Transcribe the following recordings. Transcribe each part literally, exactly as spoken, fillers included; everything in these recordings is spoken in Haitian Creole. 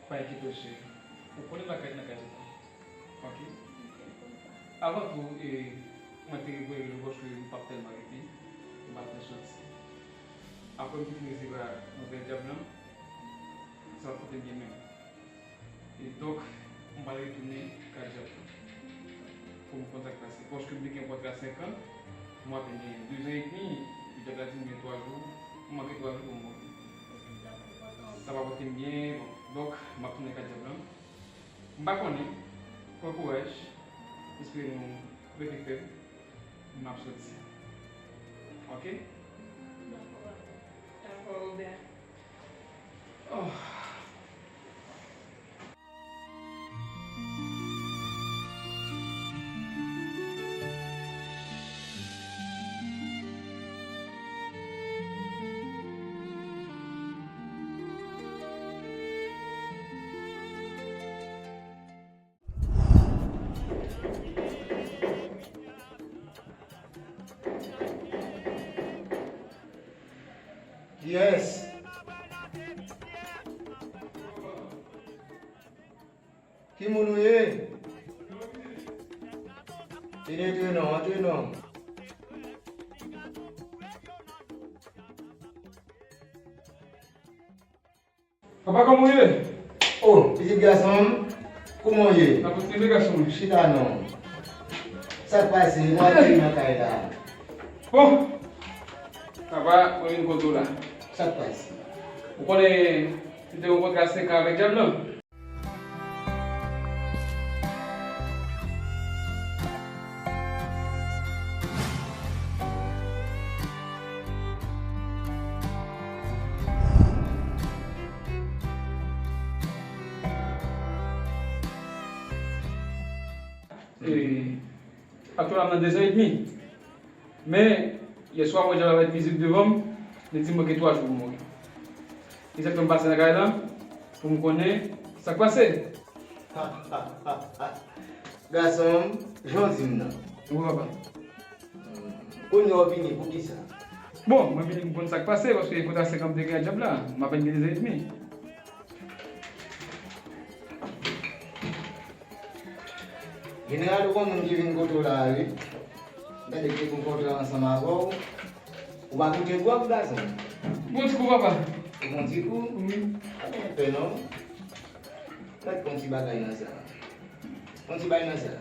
Pa enkyete w, cheri. Ou konnen bagay nan kay sa. Ok? Avan tou, e, mwen te voye l paske m p ap tèlman rete. M p ap fè soti. Apre m te fin resevwa nouvèl djab lan, sa pa t fè m byen menm. E donk, m pral retounen kay djab lan pou m konn sa k pase. Paske m te gen kontra senk an, mwen apenn gen de zan edmi, epi djab la di m gen twa jou, m manke twa jou pou m monte. Sa pa pote m byen, bon. Donk, m ap tounen kay djab lan. M pa konnen, pran kouraj, m espere nou rete fèm, m ap soti. Ok? Dakò, Robert. Oh. Kiyès? Ki moun ou ye? Vin antre non, antre non. Papa, kòman w ye? Oh, pitit gason m, kòman w ye? N ap leve, gason m. Chita non. Sa k pase? Mwen te nan kay la. Bon. Papa, mwen vin kote w la. Sa k pase? Ou konnen, m te yon kontra senk an avèk djab lan. E, aktyèlman, m nan de zan edmi. Men, yè swa, mwen jwenn avèk mizik devan m, li di m, "Ok, twa jou pou mwen." Li fè m pase nan kay la, pou m konnen sa k pase. Gason m, jan w di m nan. Wi, papa. Kounye a w vini, poukisa? Bon, mwen vini pou m konn sa k pase, paske kontra senk an m te gen ak djab la, m apèn gen de zan edmi. Jeneral, ou gon moun ki vin kote w la a, wi. M tande ki te gon kontra ansanm avè w. Ou pa koute gwòg, gason? Bon ti kou, papa. Ou bon ti kou? Wi. Pa gen pè, non. Mèt pran ti bagay nan sa. Pran ti bagay nan sa.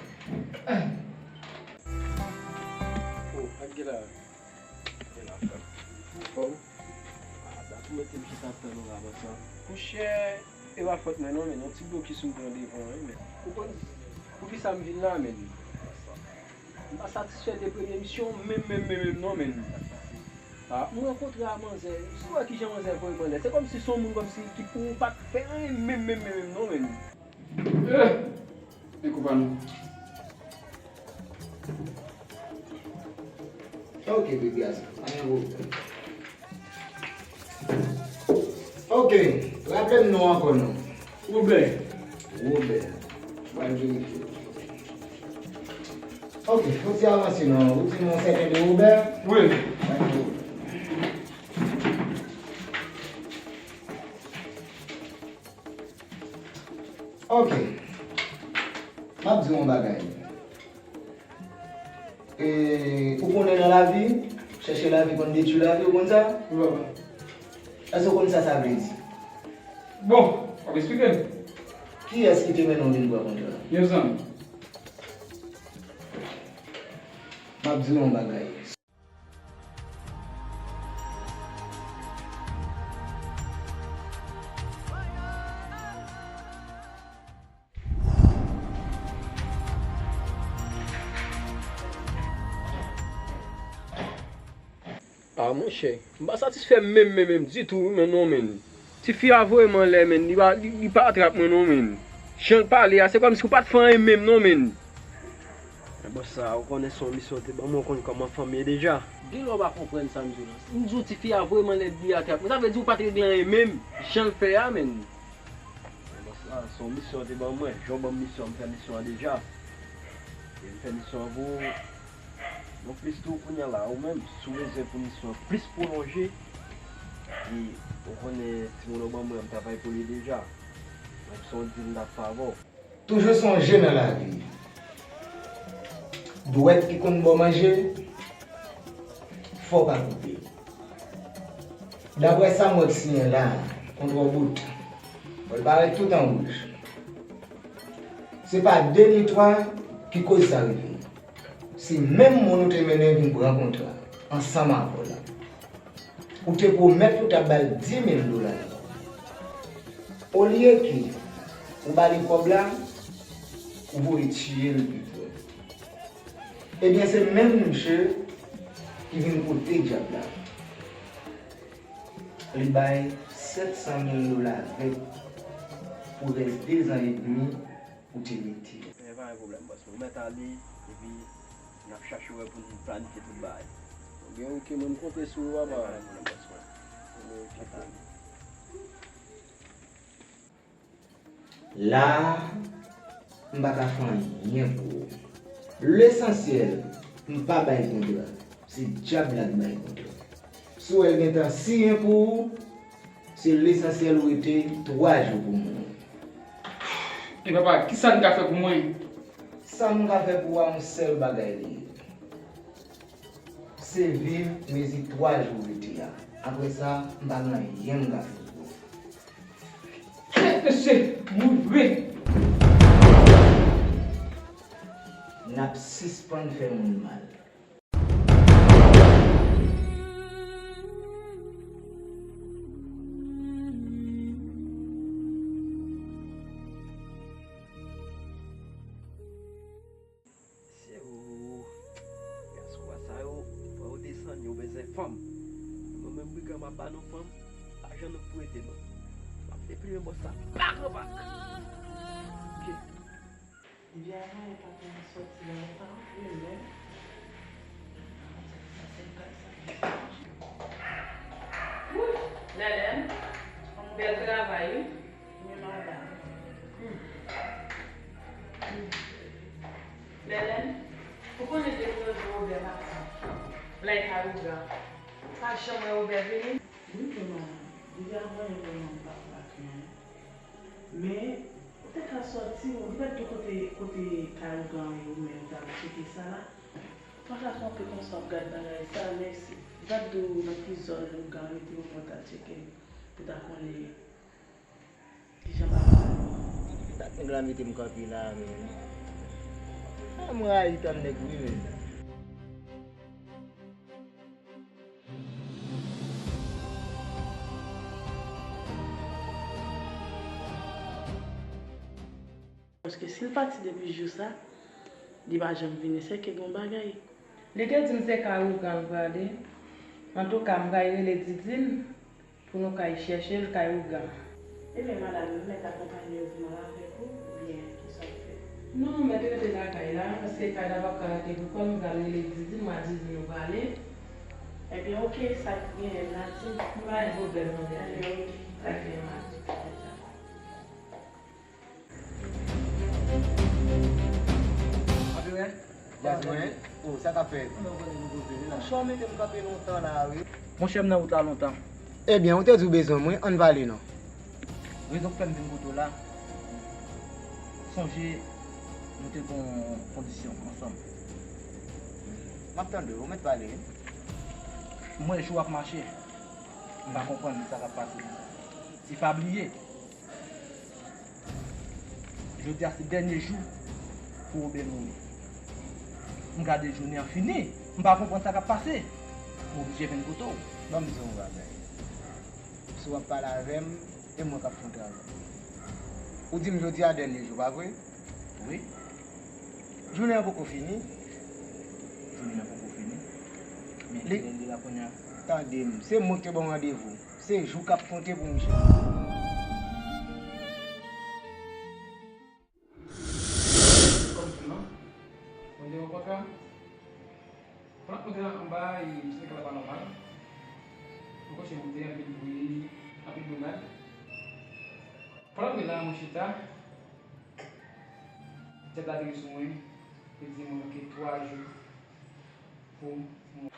Oh, ak gila. Anfòm? Ah, dat ou mete m chita ap tann ou la konsa. Monchè, e pa fòt mwen non, men yon ti blokis m pran devan, wi, men. Ou konn poukisa m vin la, men? M pa satisfè de premye misyon menm, menm, menm, menm non, men. Ah, m rankontre a manzè. Si w wè kijan manzè voye m anlè, se kòmsi se yon moun kòmsi ki pou ou pa t fè anyen menm, menm, menm, menm non, men. Eh! Li kou pa nou. Ok, bebe, asa. Pa gen pwoblèm. Ok, raple m non ankò non. Wobè. Wobè. Mwen verifye. Ok, fò ti avanse non. Ou di non sèten de Wobè? Wi. Pa gen pwoblèm. Ok. M ap di w yon bagay. E, ou konnen nan lavi, chèche lavi konn detwi lavi, ou konn sa? Wi, papa. Èske ou konn sa sa vle di? Bon, w ap eksplike m. Kiyès ki te mennen w vin pran kontra? Yon zanmi. M ap di w yon bagay. Ah, monchè, m pa satisfè menm, menm, menm ditou, wi, men non, men. Tifi a voye m anlè, men, li pa, li, li pa atrap mwen, non, men. Jan l pale a, se kòmsi w pa t fè anyen menm, non, men. Men bòs sa, ou konnen se yon misyon w te ban mwen, ou konn kòman fanm ye deja. Gen lè w pa konprann sa m di w lan. M di w tifi a voye m anlè, li atrap mwen. Sa vle di ou pa t regle anyen menm, jan l fè a, men. Men bòs la, se yon misyon w te ban mwen. Jan w ban m misyon an, m fè misyon an deja. E m fè misyon an pou ou. Nonplis tou, kounye a la, ou menm, si w bezwen pou misyon an plis pwolonje, e ou konnen timoun ou ban mwen an, m travay pou li deja. Donk, se yon dil m t ap fè avè w. Toujou sonje nan lavi, dwèt ki konn ba w manje, fò w pa koupe. Daprè sa m wè k siyen la, kontra w bout. Bon, l parèt tout an wouj. Se pa de ni twa ki koz sa rive. Se menm moun ou te mennen vin pran kontra ansanm avè w la. Ou te pwomèt li w t ap ba l di mil dola. Olye ke ou ba li kòb la, ou voye tiye l pito. Ebyen, se menm misye ki vin kote dyab la. Li bay sèt san mil dola avèk pou rès de zan edmi ou te mete. Men pa gen pwoblèm, bòs mwen. Ou mèt ale, epi n ap chache wè pou n planifye tout bagay. Ebyen, oke, mwen, m konte sou ou, papa. Men pa gen pwoblèm, bòs mwen. Ebyen, oke. Mèt ale. La a, m pa ka fè anyen pou ou. Lesansyèl, m pa bay kontra. Se dyab la k bay kontra. Si w wè l gentan siyen pou ou, se lesansyèl ou rete twa jou pou mouri. E papa, kisa n ka fè pou mwen? Sa m ka fè pou ou a, yon sèl bagay li ye. Se viv mezi twa jou rete a. Apre sa, m pa gen anyen m ka fè pou ou. Kèt mesye, mouri vre. N ap sispann fè moun mal. Se ou. Gason sa yo, fò yo desann, yo bezwen fanm. Mwen menm, brigan, m ap ba nou fanm, pa janm nou pou ede nou. M ap deplimen bòs sa, pa pran pa. Ok. Depi avan, e pa konn sòti la, e pa antre menm. Wouy, Lèlèn, bèl travay, wi. Wi, madanm. Hmm. Hmm. Lèlèn, ou konnen depi lòt jou Wobè pati, lè kay ougan, pa janm wè Wobè vini? Wi, wi, madanm. Depi avan, e vrèman m pa pran anyen. Men, ou te ka sòti, ou li pa t di w kote, kote kay ougan an ye, ou menm, ou t al tcheke sa la. Ou pa ka kanpe konsa, w ap gad bagay sa, mèsi. Li pa t di w nan ki zòn ougan an rete pou mwen t al tcheke, pou ta konnen kijan bagay la ye. Dat nèg la mete m kanpe la, men. A, mwen rayi tan nèg wi, men. Paske si l pati depi jou sa, li pa janm vini, sèke gen yon bagay. Li te di m se kay ougan l prale. Antouka, m pral rele Didine pou nou kay chèche l kay ougan. Ebyen, madanm, m mèt akonpanye w pou m al avèk ou, oubyen kisa w fè? Non, ou mèt rete lakay la, paske kay la p ap ka rete pou kò l, m pral rele Didine, m a Didine nou prale. Ebyen, oke, sa k genyen m a di. M pa gen pwoblèm, non, bebe. Ebyen, oke. Sa k genyen m a di. Anperè, djaz mwen, o, sa k ap fèt? Monchè, w mete m kanpe lontan la, wi. Monchè, m nan wout la lontan. Ebyen, ou te di w bezwen mwen, ann pale non. Rezon k fè m vin kote w la, sonje nou te gen yon kondisyon ansanm. M ap tande w, ou mèt pale, wi. M wè jou ap mache, m pa konprann sa k ap pase konsa. E pa bliye, jodi a se dènye jou pou Wobè mouri. M gade jounen an fini, m pa konprann sa k ap pase. M oblije vin kote w. Ban m di w yon bagay. Si w ap pale avè m, e mwen k ap fè yon travay. Ou di m jodi a dènye jou, pa vre? Wi. Jounen an poko fini. Jounen an poko fini. Men li, li la kounye a. Tande m, se mwen ki te ba w randevou. Se jou k ap konte pou misye. Kòm tou non. Mwen te yon kontra. Pandan mwen te anba, e, misye te ka pa nòmal. Mwen kòche moute, anpil bri, anpil boulad. Pandan mwen la, mwen chita, tèt la te sou mwen, li di mwen manke twa jou pou mwen.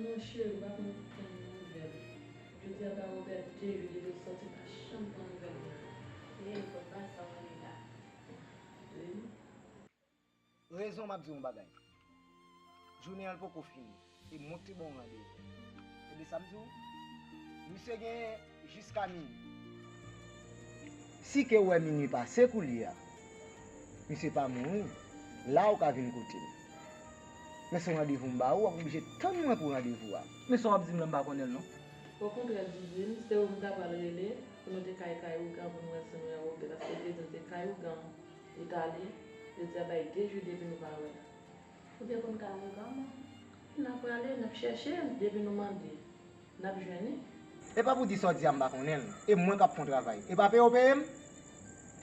Non cheri, ou pa konn tann nouvèl. Jodi a pa Robert de jou depi l sòti, m pa janm pran nouvèl li. Ey, fòk pa sa w ale la. Wi. Rezon, m ap di w yon bagay. Jounen an poko fini. E mwen ki te ba w randevou. Tande sa m di w? Misye gen jiska minui. Si ke w wè minui pase koulye a, misye pa mouri, la ou ka vin kote m. Men se yon randevou m ba ou, w ap oblije tann mwen pou randevou a. Men sa w ap di m lan, m pa konnen l non. Okontrè, Didine, se ou m ta pral rele pou nou te ka al kay ougan pou nou wè si nou wè Robert, paske Didine se kay ougan li t ale, jodi a bay de jou depi nou pa wè l. Ou te konn kay ougan mwen? N a prale, n ap chèche l, depi nou mande, n ap jwenn li. E pa pou di sa w di a m pa konnen l. E mwen k ap fè yon travay. E pa peye w peye m?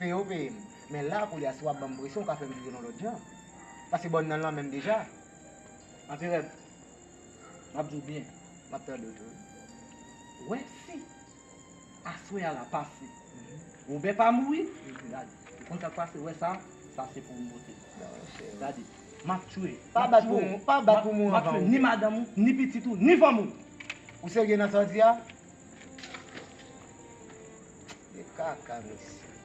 Peye w peye m. Men la koulye a si w ap ban m presyon, w ka fè m vire yon lòt jan. Paske bòn nan lan menm deja. Anperè, m ap di w byen. M ap tande w tou. Wè si aswè a la pase. Wobè pa mouri. Gade, ou konn sa k pase, wè sa, sa se pou ou pote. Gade, m ap tchwe. Pa bat pou mwen, pa bat pou mwen anvan. M ap tchwe ni madanm ou, ni pitit ou, ni fanm ou. Ou serye nan sa w di a? De kaka mesye.